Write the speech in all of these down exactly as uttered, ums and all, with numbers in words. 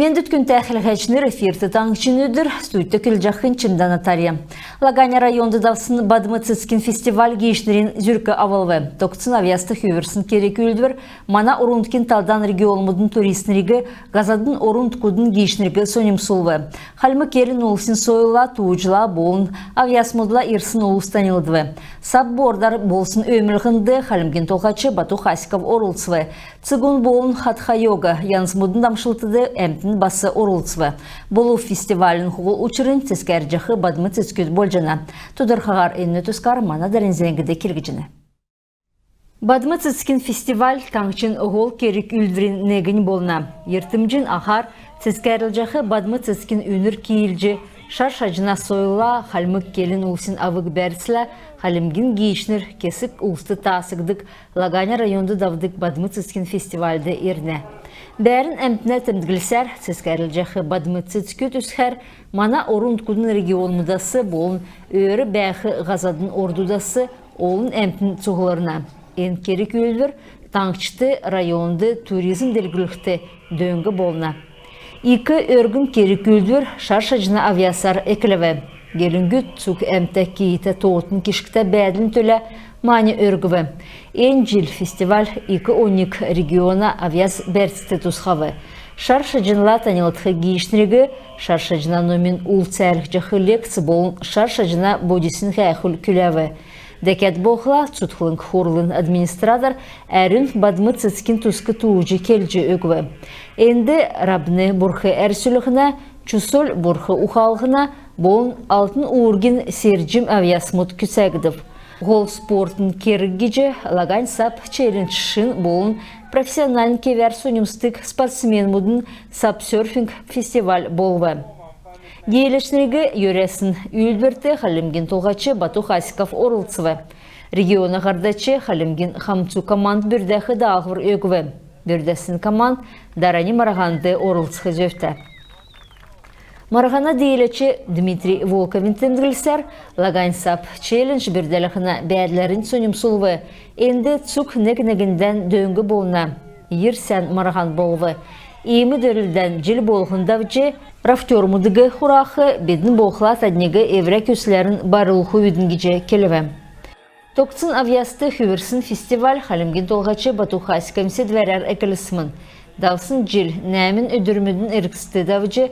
Мендвт, күндтә хәләһәчнр! Эфирт «Таңһчин өдр», студьд көдлҗәхнь Чимдә Наталья. Лагань районд давсн Бадм цецгин фестиваль гиичнрин зүрк авлв. Тогтсн авъяст хүврсн керг-үүлдвр мана орн-нутгин талдан регионмудын туристнриг, һазадын орн-нутгудын гиичнриг соньмсулв. Хальмг келн улсин сойлла, тууҗла болн авъясмудла ирсн улс таньлдв. Саб бордар болсн өөмлһнд Хальмгин Толһач Бату Хасиков орлцв. Цигун болн хатха-йога янзмудын дамшлтд әмтн бас орлцв. Болв фестивалин һол учрнь цецгәрҗәх бадм цецгүд болҗана. Тодрхаһар энүнә тускар мана дарани зәңгд келгдҗәнә. Бадм цецгин фестиваль таңһчин һол керг-үүлдврин негнь болна. Йиртмҗин аһар цецгәрлҗәх бадм цецгин үйнр киилҗ, шар шаҗна сойлла, хальмг келн улсин авг-бәрцлә, хальмгин гиичнр кесг улст таасгддг Лагань районд давдг Бадм цецгин фестивальд ирнә. Бәәрн әмтнә темдглсәр, цецгәрлҗәх бадм цецгүд үзхәр мана орн-нутгудын регионмудас болн өөр бәәх һазадын ордудас олн әмтн цуглрна. Эн керг-үүлдвр таңһчд, районд туризм делгрүлхд дөң болна. Ик өргн керг-үүлдвр шар шаҗна авъясар эклв. Гелңгүд цуг әмтә, киитә, тоотын кишгтә бәәдлин төлә мань өргв. Эн җил фестиваль ик оньг региона авъяс-бәрцд тусхав. Шар шаҗнла таньлдх гиичнриг шар шаҗна номин ул цәәлһҗәх лекц болн шар шаҗна бодисин һәәхүл күләв. Дәкәд болхла, цутхлң хурлын администратор әрүн Бадм цецгин туск тууҗ келҗ өгв. Энд Рабн бурхд әрсүллһнә, Чусоль бурхд ухаллһна болн Алтн уургин серҗм авъясмуд күцәгдв. Һол спортын керг гиҗ «Лагань САП Челлендж» шин болн профессиональн кевәр соньмсдг спортсменмудын сабсерфинг фестиваль болв. Дииләчнриг йөрәсн үүлдврт Хальмгин Толһач Бату Хасиков орлцв. Региона һардач хальмгин хамцу команд бүрдәх даалһвр өгв. Бүрдәсн команд дарани марһанд орлцх зөвтә. Марһана дииләч Дмитрий Волковин темдглсәр, «Лагань САП Челлендж» бүрдәлһнә бәәдләрнь соньмсулв. Энд цуг нег-негндән дөң болна. Йир сән марһан болв. Иим дөрлдән җил болһн давҗ, рафтёрмудыг хурах, бидн болхла тадниг эврә күсләрн байрлулхвидн, — гиҗ келв. Тогтсн авъяст хүврсн фестиваль Хальмгин Толһач Бату Хасиковин седвәрәр эклсмн. Давсн җил нәәмн өдрмүдин эргцд давҗ,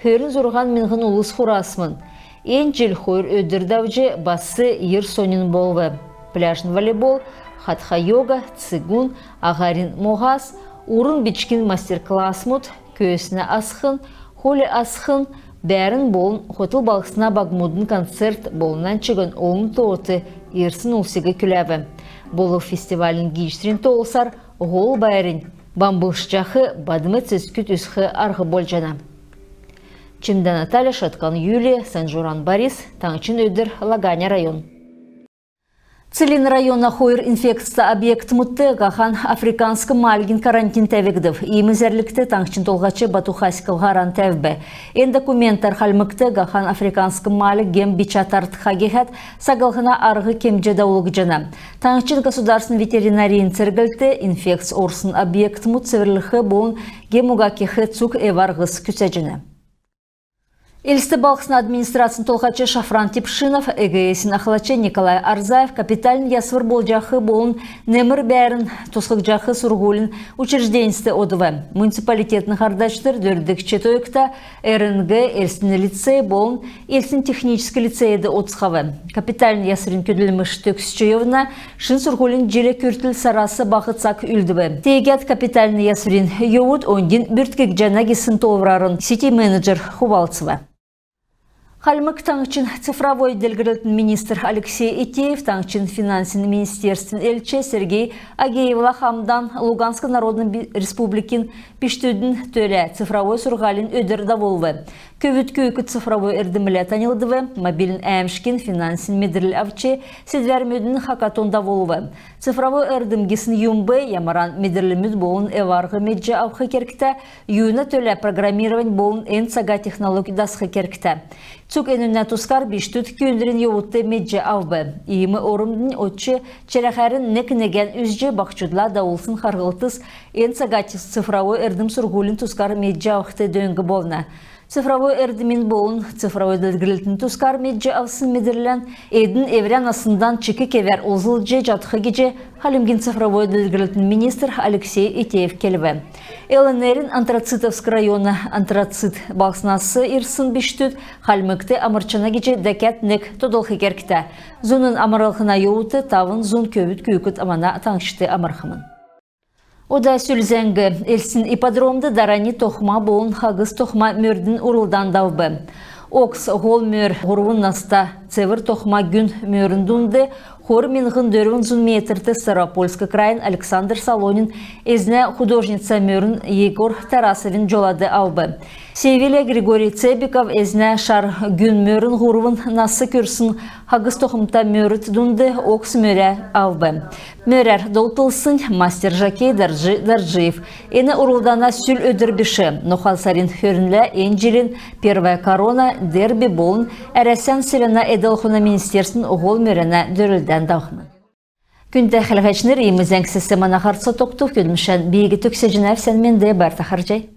хөрн зурһан миңһн улс хурасмн. Эн җил хойр өдр давҗ, бас йир соньн болв. Пляжн волейбол, хатха йога, цигун, аһарин моһас, урн бичгин мастер-классмуд, көөснә асхн, хуль асхн, бәәрн болн хотл балһсна багмудын концерт болн нань чигн олн тоот ирсн улсиг күләв. Болв фестивалин гиичнрин тоолсар һол байрнь бамблшҗах бадм цецгүд үзх арһ болҗана. Чимдә Наталья, Шаткан Юлия, Санҗуран Борис, «Таңһчин өдр», Лаганя район. Целинн района хойр инфекцтә объектмудт һахан африканск мальгин карантин тәвгдв. Иим зәрлгт таңһчин Толһач Бату Хасиков һаран тәвв. Эн документәр Хальмгт һахан африканск мальг гем бичә тартха гиһәд саглһна арһ кемҗ давулгдҗана. Таңһчин государственн ветеринарин церглт инфекц орсн объектмуд цеврлх болн гем уга кех цуг эв-арһс күцәҗәнә. Элст балһсна администрацин толһач Шафран Тепшинов, ЭГС-ин ахлач Николай Орзаев капитальн ясвр болҗах болн немр бәәрн тосхгдҗах сурһулин учрежденьст одв. Муниципалитетин һардачнр дөрвдгч тойгта РНГ, Элстин лицей болн Элстин техническ лицейд одцхав. Капитальн ясврин көдлмш төгсҗ йовна. Шин сурһулин җил күртл сарас баһ цаг үлдв. Тегәд капитальн ясврин йовуд оньдин бүрткгдҗәнә гисн тоолврарн сити-менеджер хувалцв. Хальмг Таңһчин цифровой делгрлтин министр Алексей Этеев таңһчин финансин министерствин элч Сергей Агеевла хамдан Луганск Народн би-, Республикин бичкдүдин төлә цифровой сурһалин өдр давулв. Көвүд күүкд цифровой эрдмлә таньлдв, мобильн әәмшгин финансин медрл авч, седвәрмүдин хакатон давулв. Цифровой эрдм гисн юмб, ямаран медрлмүд болн эв-арһ медҗ авх кергтә, юуна төлә программировань болн эн цага технологь дасх кергтә. Цуг энүнә тускар бичкдүд күүндврин йовудт медҗ авв. Иим ормднь одч, чирәһәрн нег-негән үзҗ, баһчудла давулсн харһлтс эн цага цифровой эрдм сурһулин тускар медҗ авхд дөң болна. Цифровой эрдмин болн цифровой делгрлтин тускар медҗ авсн медрлән эдн эврә насндан чик кевәр олзлҗ чадх гиҗ Хальмгин цифровой делгрлтин министр Алексей Этеев келв. ЛНР-ин Антрацитовск района Антрацит балһснас ирсн бичкдүд Хальмгт амрчана гиҗ дәкәд нег тодлх кергтә. Зуна амрлһна йовудт тавн зун көвүд күүкд мана таңһчд амрхмн. Ода сүл зәңг. Элстин ипподромд дарани тохма болн хаһс тохма мөрдин урлдан давв. Окс һол мөр һурвн наста цевр тохма гүн мөрн дунд хойр миңһн дөрвн зун метрт Ставропольск крайин Александр Солонин эзнә художница мөрн Егор Тарасовин җолад авв. Севиля Григорий Цебиков эзнә шар гүн мөрн һурвн нас күрсн хаһс тохмта мөрд дунд окс мөрә авв. Мөрәр долтлсн мастер-жокей Дарҗ Дарҗиев. Эн урлдана сүл өдр биш, ноха сарин хөрнлә эн җилин «Первая корона» дерби болн Әрәсән селәнә эдл-ахун министерствин һол мөрәнә дөрлдән давхмн. Күндтә хәләһәчнр, иим зәңгсәс мана һарц тогтв. Көдлмшән би төгсәҗәнәв. Сән менд бәәтн, харһий.